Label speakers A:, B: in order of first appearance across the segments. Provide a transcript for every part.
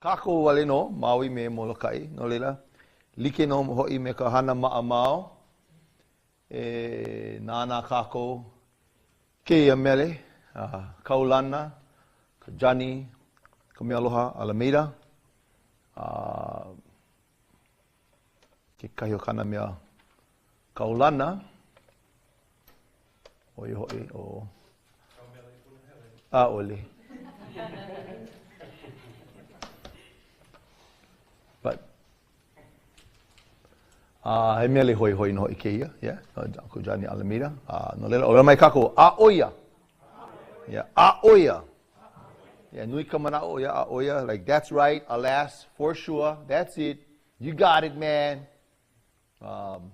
A: Kākou wale nō, Maui me Molokaʻi, no laila, like nō hoʻi me ka hana maʻamau, e nānā kākou kēia mele kaulana, ka Johnny Kamealoha Alameda, a kekahi o kāna mea kaulana, ʻo ia hoʻi ʻo ʻAʻole. But, uh, he mele hoihoi nō hoʻi kēia, yeah, no ko Johnny Alameda. Uh, no laila, ʻōlelo mai kākou, a ʻo ia. Yeah, a ʻo ia. Yeah, nui ka manaʻo, yeah, a ʻo ia, like, that's right, alas, for sure, that's it, you got it, man. Um,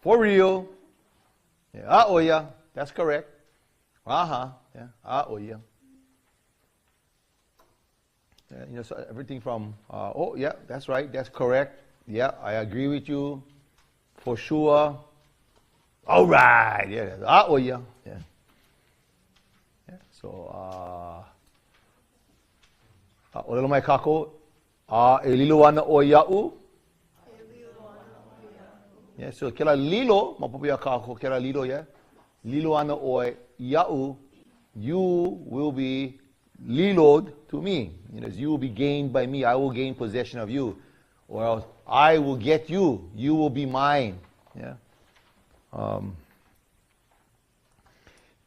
A: for real. Yeah, a ʻo ia, that's correct. Aha, yeah, a ʻo ia. Yeah, you know, so everything from, uh, oh, yeah, that's right, that's correct. Yeah, I agree with you. For sure. All right. Yeah, a ʻo ia. Yeah. Yeah, so, uh, a ʻōlelo mai kākou, a e lilo ana ʻoe iaʻu. Yeah, so kēlā lilo, maopopo iā kākou, kēlā lilo, yeah. Lilo ana ʻoe iaʻu, you will be liloed to me. You know, you will be gained by me. I will gain possession of you. Or else I will get you. You will be mine. Yeah. Um,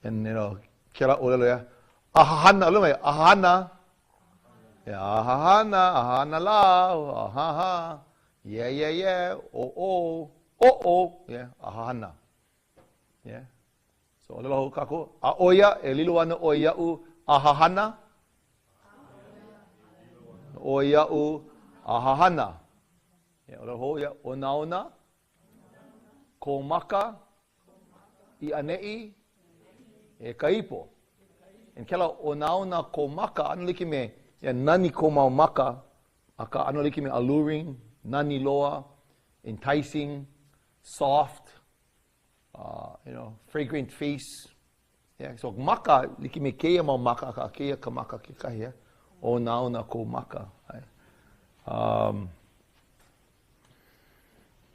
A: And, you know, kēlā ʻōlelo ia, ahahana, ʻōlelo mai, ahahana, yeah, ahahana, ahahana lā, ahaha, yeah, yeah, yeah, o o, o o, yeah, ahahana. Yeah. So, ʻōlelo hou kākou, a ʻo ia, e lilo ana ʻoe iaʻu, ahahana, ʻoe iaʻu, ahahana. Yeah, ʻōlelo hou, yeah, onaona, kō maka, I ʻaneʻi, e ka ipo. And kēlā onaona kō maka, ʻano like me, yeah, nani kō mau maka, akā ʻano like me alluring, nani loa, enticing, soft, uh, you know, fragrant face. Yeah, so maka, like me kēia mau maka, akā kēia ka maka kekahi, yeah. Onaona kō maka. Um,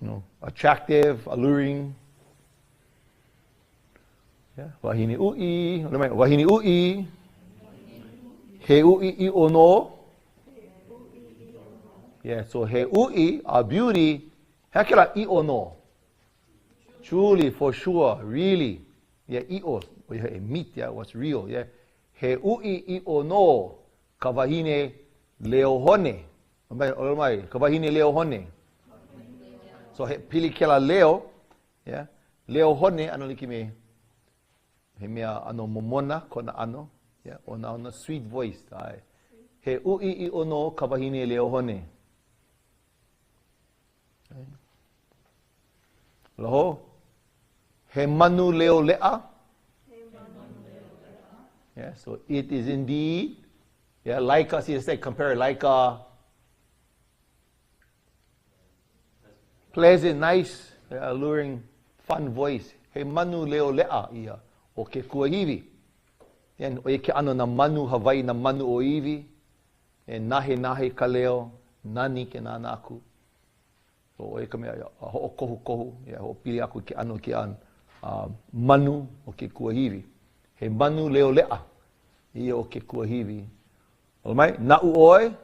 A: you know, attractive, alluring. Yeah, wahine uʻi, ʻōlelo mai, wahine uʻi. He uʻi ʻiʻo nō. Yeah, so he uʻi, a beauty, he aha kēlā ʻiʻo nō? Truly, for sure, really. Yeah, ʻiʻo, ʻo ia he meat, yeah, what's real, yeah. He uʻi ʻiʻo nō ka wahine leo hone. ʻŌlelo mai, ka wahine leo hone. So he pili kēlā leo, yeah, leo hone ʻano like me he mea ʻano momona kona ʻano, yeah, onaona sweet voice, ʻae. He uʻi ʻiʻo nō ka wahine leo hone. Loho, he manu leo leʻa. Yeah, so it is indeed, yeah, like us, you say, compare like a pleasant, nice, yeah, alluring, fun voice. He manu leo leʻa ia o ke kuahiwi. Yeah, ʻo ia ke ʻano nā manu Hawaii, nā manu ʻōiwi, e nahenahe ka leo, nani ke nānā aku. So ʻo ia ka mea a hoʻokohukohu, ia hoʻopili aku i ke ʻano ke an, uh, manu o ke kuahiwi. He manu leo leʻa ia o ke kuahiwi. ʻŌlelo mai, naʻu ʻoe?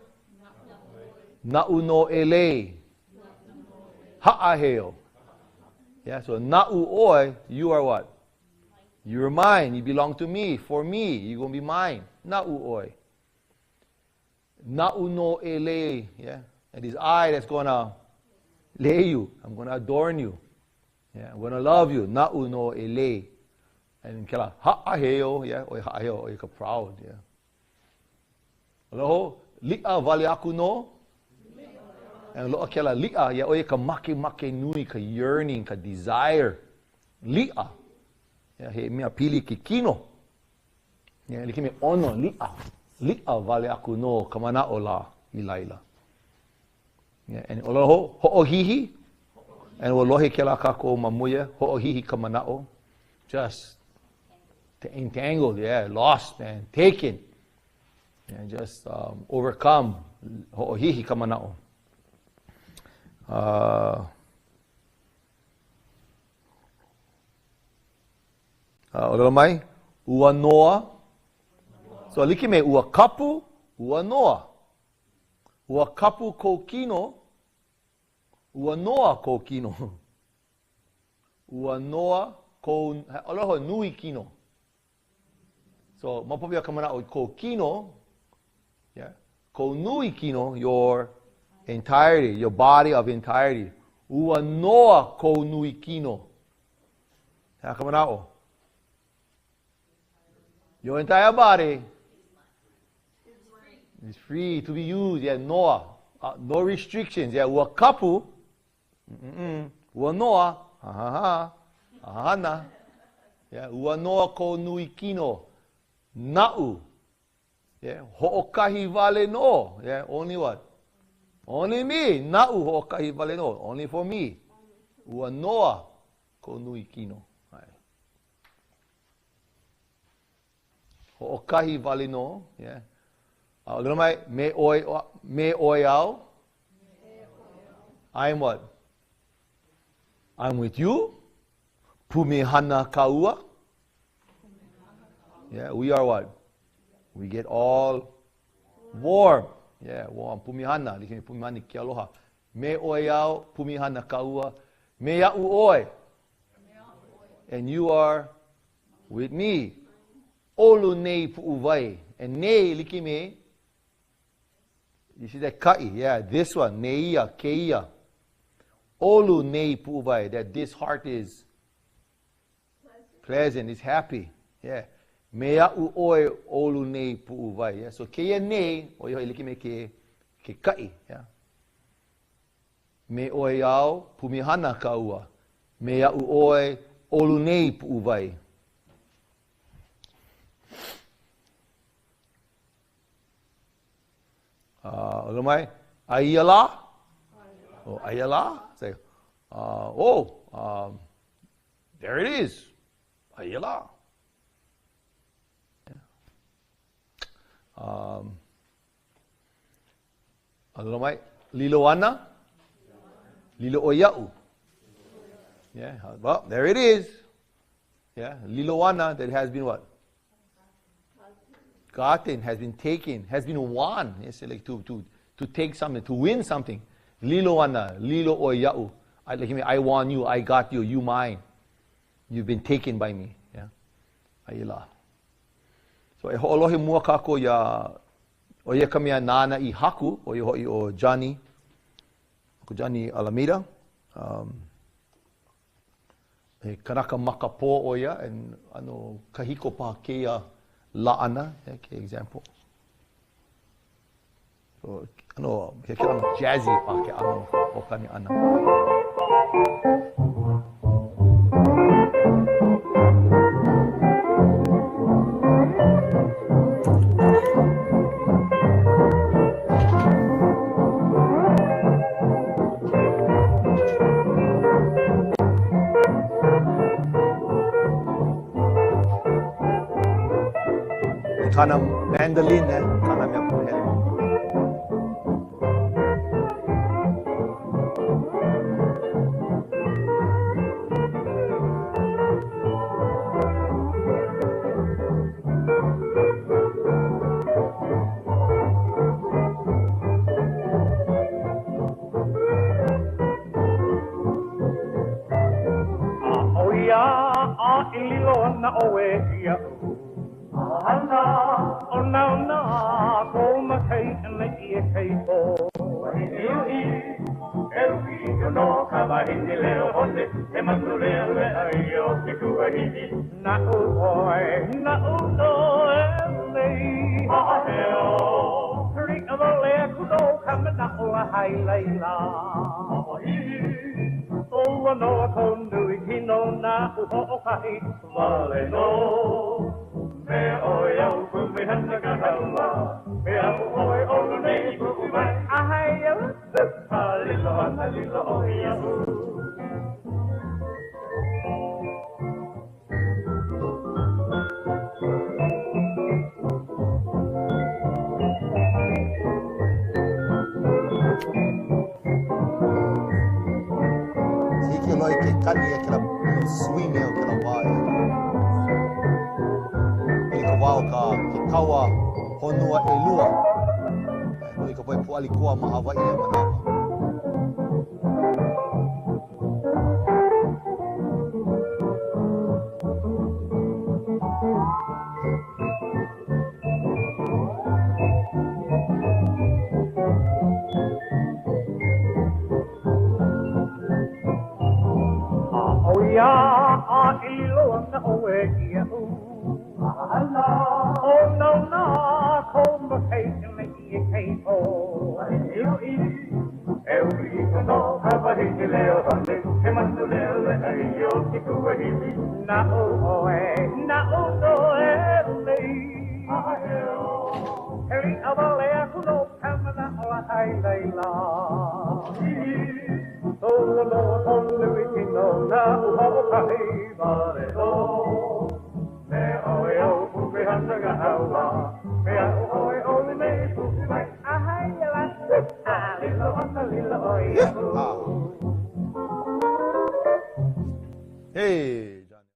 A: Naʻu nō e lei. Haʻaheo. Yeah, so naʻu ʻoe, you are what? You're mine. You belong to me. For me. You're going to be mine. Naʻu ʻoe. Naʻu nō e lei, yeah. It is I that's gonna lei you. I'm gonna adorn you. Yeah, I'm gonna love you. Naʻu nō e lei. And kēlā, haʻaheo, yeah, ʻoe haʻaheo, ʻoe ka proud, yeah. Aloha, liʻa wale aku nō. And loaʻa kēlā liʻa, yeah, ʻoe ka makemake nui, ka yearning, ka desire. Liʻa. Yeah, he mea pili ke kino. Yeah, like me ʻono, liʻa, liʻa wale aku nō ka manaʻo lā i laila. Yeah, and ʻōlelo hou, hoʻohihi, and ua lohe kēlā kākou ma mua, yeah, hoʻohihi ka manaʻo. Just entangled, yeah, lost, man, taken. Yeah, just um, overcome. Hoʻohihi ka manaʻo. Uh, ʻōlelo mai, ua noa. So like me ua kapu, ua noa. Ua kapu kou kino, ua noa kou kino. Ua noa kou, ʻōlelo hou, nui kino. So, maopopo ia ka manaʻo i kou kino, yeah, kou nui kino, your entirety, your body of entirety. Ua noa kou nui kino. He aha ka manaʻo? Your entire body is free to be used. Yeah, noa. Uh, no restrictions. Yeah, ua kapu. Mm-mm. Ua noa. Ha ha ha. Ahana. Yeah, ua noa kou nui kino. Naʻu. Yeah, hoʻokahi wale nō. Yeah, only what? Only me. Naʻu hoʻokahi wale nō. Only for me. Ua noa kou nui kino. Hoʻokahi wale nō. Yeah. A ʻōlelo mai, me ʻoe, me ʻoe au. I'm what? I'm with you. Pumehana kāua. Yeah, we are what? We get all warm. Yeah, warm. Pumehana, like me pumehana ke aloha. Me ʻoe au, pumehana kāua. Me aʻu ʻoe. And you are with me. ʻOlu nei puʻuwai. And nei like me. You see that kaʻi? Yeah, this one, neia, kēia. ʻOlu nei puʻuwai, that this heart is pleasant, is happy. Yeah. Me aʻu ʻoe ʻolu nei puʻuwai. Yeah. So kēia nei, ʻo ia hoʻi like me ke, ke kaʻi. Yeah. Me ʻoe au, pumehana kāua. Me aʻu ʻoe, ʻolu nei puʻuwai. ʻŌlelo mai, aia lā? Oh, aia lā? Say, uh, oh, um, there it is. Aia lā. Yeah. Um, ʻŌlelo mai, lilo ana? Lilo ʻoe iaʻu. Yeah, well, there it is. Yeah, lilo ana that has been what? Gotten, has been taken, has been won. Yes, like to, to, to take something, to win something. Lilo ana, lilo ʻoe iaʻu. I, like, I won you, I got you, you mine. You've been taken by me. Yeah. Aia lā. So e hoʻolohe mua kākou iā ʻo ia ka mea nāna i haku, ʻo ia hoʻi ʻo Johnny, ʻo Johnny Alameda. Um, He kanaka makapō ʻo ia, and ʻano kahiko paha kēia laʻana, yeah, kēia example. So, ʻano, he ke ʻano jazzy paha ke ʻano hoʻokani ʻana. Kāna mandolin, eh? Kāna mea punahele.
B: A ʻo ia a e lilo ana ʻoe iaʻu. Ana, ʻo nā kou makai ʻana i e kai o. Wahine uʻi, e uʻi no ka wahine leo hone, he manu leʻaleʻa ia o ke kuahiwi. Naʻu ʻoe, naʻu nō e lei. Haʻaheo. Liʻa wale aku nō ka manaʻo laha i laila. Ua noa kou nui kino naʻu hoʻokahi wale nō. Me ʻoe au pumehana ka kaua, me aʻu ʻoe ʻolu nei puʻuwai. Ahaia, a lilo ana lilo ʻoe iaʻu.
A: Hiki loa i ke kani a kela swing o kela wā. I ka wā o ka ke kaua honua ʻelua. Nui ka poʻe pūʻali koa ma Hawaiʻi ia manawa. Hey!